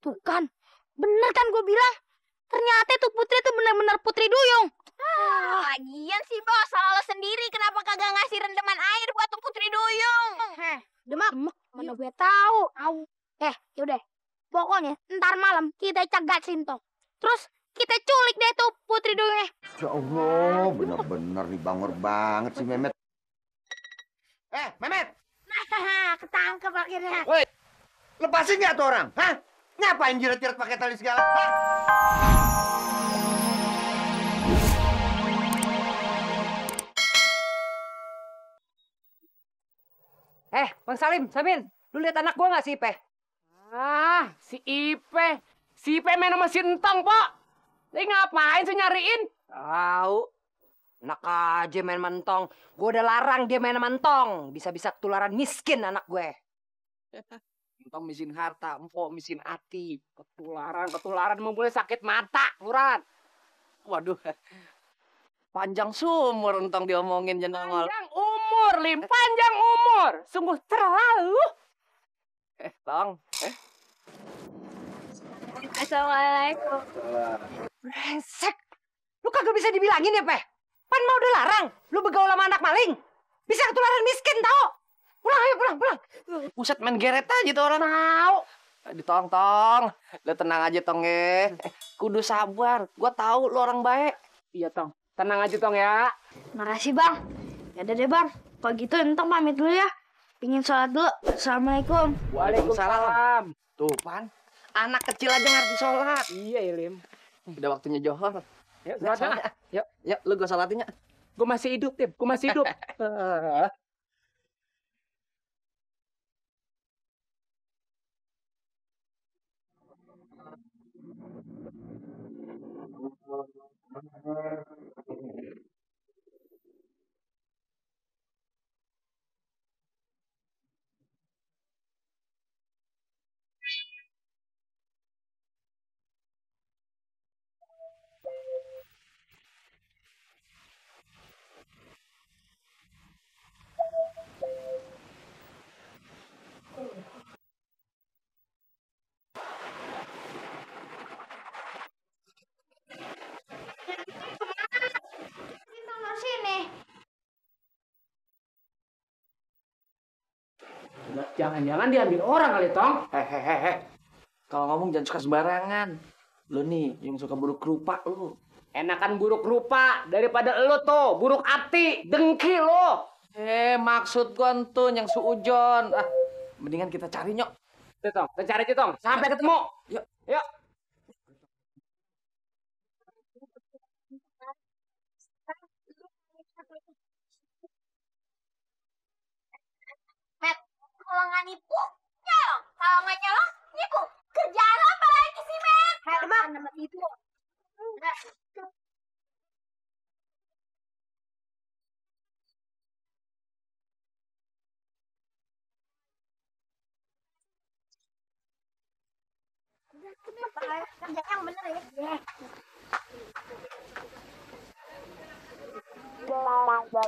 Tuh kan, bener kan gue bilang. Ternyata tuh Putri tuh bener-bener Putri Duyung. Lagian sih bos, salah lo sendiri. Kenapa kagak ngasih rendaman air buat tuh Putri Duyung? Demak, mana gue tahu. Yaudah. Pokoknya ntar malam kita cegat Sinto. Terus kita culik deh tuh Putri Duyungnya. Ya Allah, bener-bener nih bangor banget si Memet. Memet! Nah, ketangkep akhirnya. Woi, lepasin nggak tuh orang? Hah? Ngapain jirat-jirat pakai tali segala? Hah? Bang Samin, lu lihat anak gua nggak si Ipe? Si Ipe. Si Ipe main sama si Entong, Pok. Dia ngapain sih nyariin? Tahu. Enak aja main mentong. Gua udah larang dia main mentong. Bisa-bisa ketularan miskin anak gue. Entong miskin harta, empok miskin hati. Ketularan mau boleh sakit mata, Murad. Waduh. Panjang sumur Entong diomongin jenongol. Panjang umur, Lim. Panjang umur. Sungguh terlalu. Tong. Assalamualaikum. Brengsek. Lu kagak bisa dibilangin ya, Peh? Pan mau udah larang. Lu begaul sama anak maling. Bisa ketularan miskin, tau? Pulang, ayo pulang. Buset main geret aja tuh orang. Tahu. Tong. Lu tenang aja, Tong ya. Kudu sabar. Gua tahu lu orang baik. Iya, Tong. Tenang aja, Tong ya. Makasih, Bang. Yaudah deh, Bang. Kalau gitu Entong pamit dulu ya. Pingin sholat dulu. Assalamualaikum. Waalaikumsalam. Tuh, Pan. Anak kecil aja ngerti sholat. Iya, Lim. Udah waktunya johor. Yuk, sholat. Yuk, lu gua sholatin ya. Gua masih hidup, Tim. Gua masih hidup. Sini. Jangan-jangan diambil orang kali, Tong. Hehehe. Kalau ngomong jangan suka sembarangan. Lu nih yang suka buruk rupa lu. Enakan buruk rupa daripada lu tuh, buruk hati, dengki lu. Maksud gua tuh yang suujon. Mendingan kita cari nyok. Tuh, Tong. Kita cari, Tong. Sampai ketemu. Yuk. Kalau nggak nipu, nyolong. Kalau nggak nyolong, nipu. Kerjaan apa lagi sih, Met? Bang, nama itu. Kerja yang bener ya. Sekarang ada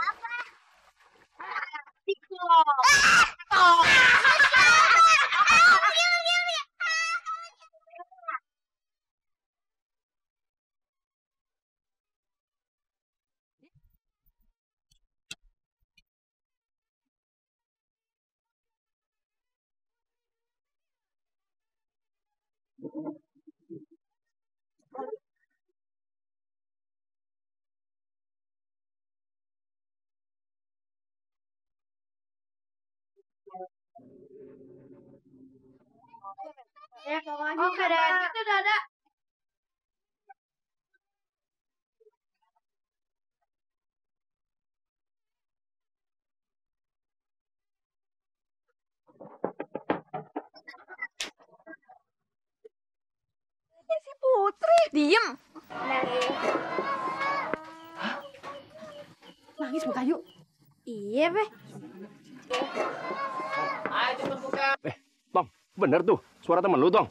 apa? Oke, itu udah ada. Si Putri. Diem. Nangis buka yuk. Iya, Be. Ayo cepet buka. Tong, bener tuh. Suara temen lu, Tong.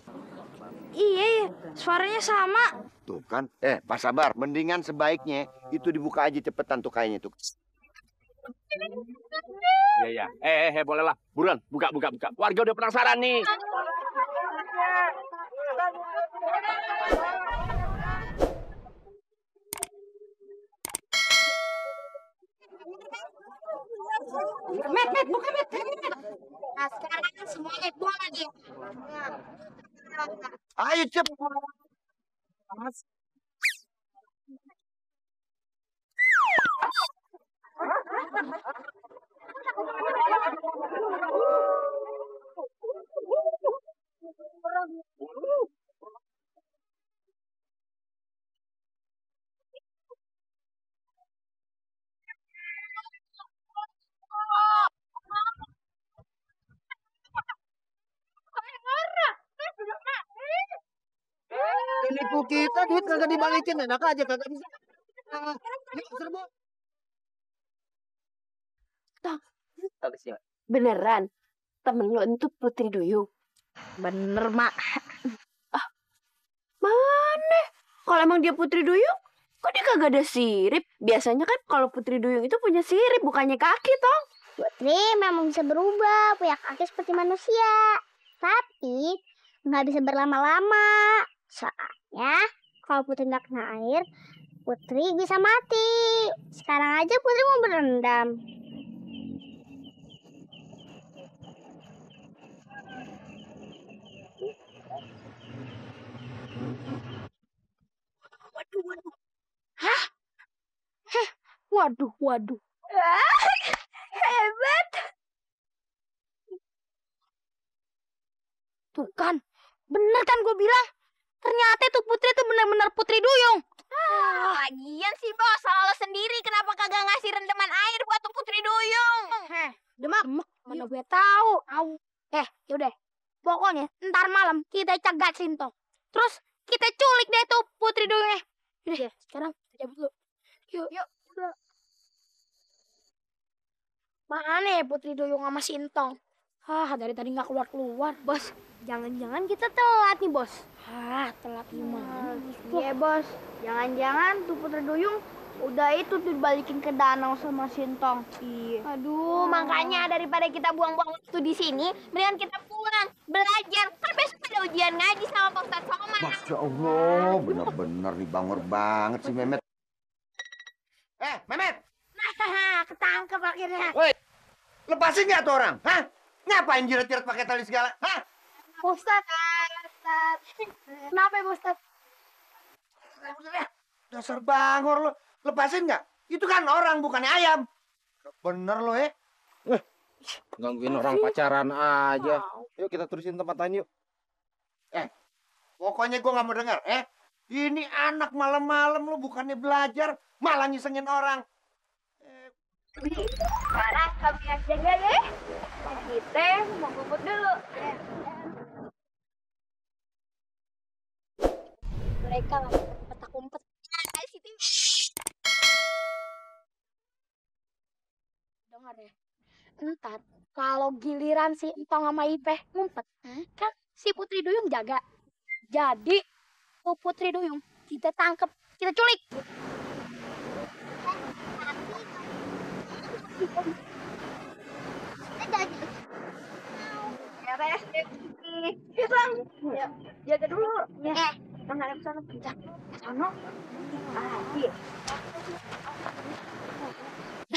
Iya ya, suaranya sama. Tuh kan. Pak Sabar, mendingan sebaiknya itu dibuka aja cepetan tuh kayaknya tuh. Iya, iya. Boleh lah. Buruan, buka. Warga udah penasaran nih. Met, buka Met. Nah, sekarang kan semuanya buang lagi. Ayo cepet. Penipu kita duit kagak dibalikin, enak aja kagak bisa. Yuk, serbu. Beneran? Temen lo itu Putri Duyung? Bener, Mak. Mana? Kalau emang dia Putri Duyung, kok dia kagak ada sirip? Biasanya kan kalau Putri Duyung itu punya sirip, bukannya kaki, Tong. Putri memang bisa berubah, punya kaki seperti manusia. Tapi nggak bisa berlama-lama. Soalnya kalau Putri nggak kena air, Putri bisa mati. Sekarang aja Putri mau berendam. Waduh. Hebat. Tuh kan, bener kan gue bilang. Ternyata tuh Putri tuh bener-bener Putri Duyung. Lagian sih bos, salah lo sendiri. Kenapa kagak ngasih rendaman air buat tuh Putri Duyung? Demak, mana gue tahu. Yaudah. Pokoknya ntar malam kita cegat Sinto. Terus kita culik deh tuh Putri Duyungnya. Udah, sekarang kita cabut dulu. Yuk. Mana ya Putri Duyung sama Sintong? Dari tadi nggak keluar. Bos, jangan-jangan kita telat nih, Bos. Telat gimana? Iya, Bos. Jangan-jangan tuh Putri Duyung udah itu tuh dibalikin ke danau sama Sintong. Iya. Aduh, makanya daripada kita buang-buang waktu di sini, mendingan kita pulang, belajar. Kan besok ada ujian ngaji sama Pak Ustadz Somad. Masya Allah, bener-bener nih bangor banget sih Memet. Memet! Nah, ketangkep akhirnya. Woi, lepasin nggak tuh orang? Hah? Ngapain jirat-jirat pakai tali segala? Hah? Ustaz. Kenapa ya, Ustaz? Dasar bangor lo. Lepasin nggak? Itu kan orang, bukannya ayam. Bener lo, Gangguin orang pacaran aja. Yuk kita terusin tempat lain yuk. Pokoknya gue nggak mau dengar, Ini anak malam-malam lo bukannya belajar, malah ngisengin orang. Sekarang kami yang jaga ya. Kita mau bubut dulu. Mereka nggak petak-umpet. Dengar ya. Ntar kalau giliran si Entong sama Ipeh ngumpet, kan si Putri Duyung jaga. Jadi tuh Putri Duyung kita tangkep, kita culik. Beres deh. Bang. Jaga dulu. Kita nggak ada kesana. Kesana. Iya.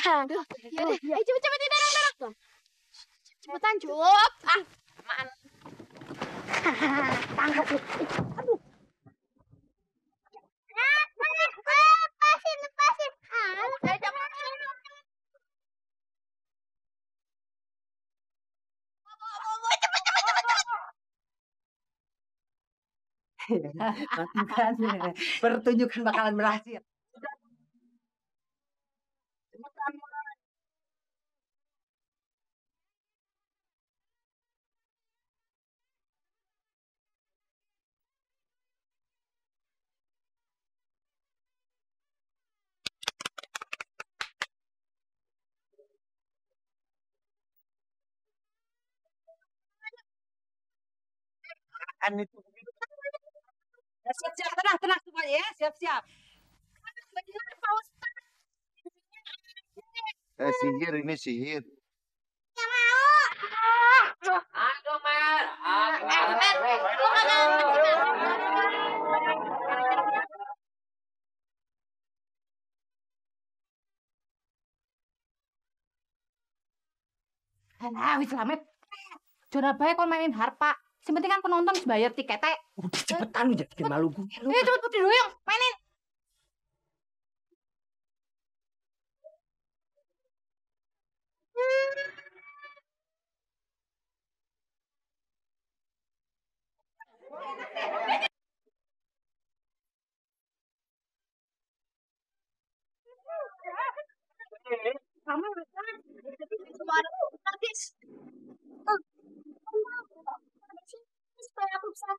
Aduh, cepet darah. Cepetan, Cup. Maan. Tangkap lu. Aduh. Lepasin. Kan pertunjukan bakalan berhasil. Kan itu Siap-siap, tenang semuanya ya, siap-siap. Bagaimana Pak Ustadz? Sihir ini sihir. Aduh, Mer. Nah, wis lamet. Jona bae kon mainin harpa. Sing penting kan penonton wis bayar tiketnya. Udah cepetan lu jadi malu gue. Cepet Putri Duyung, mainin. Kamu suara artis. Oh, supaya aku bisa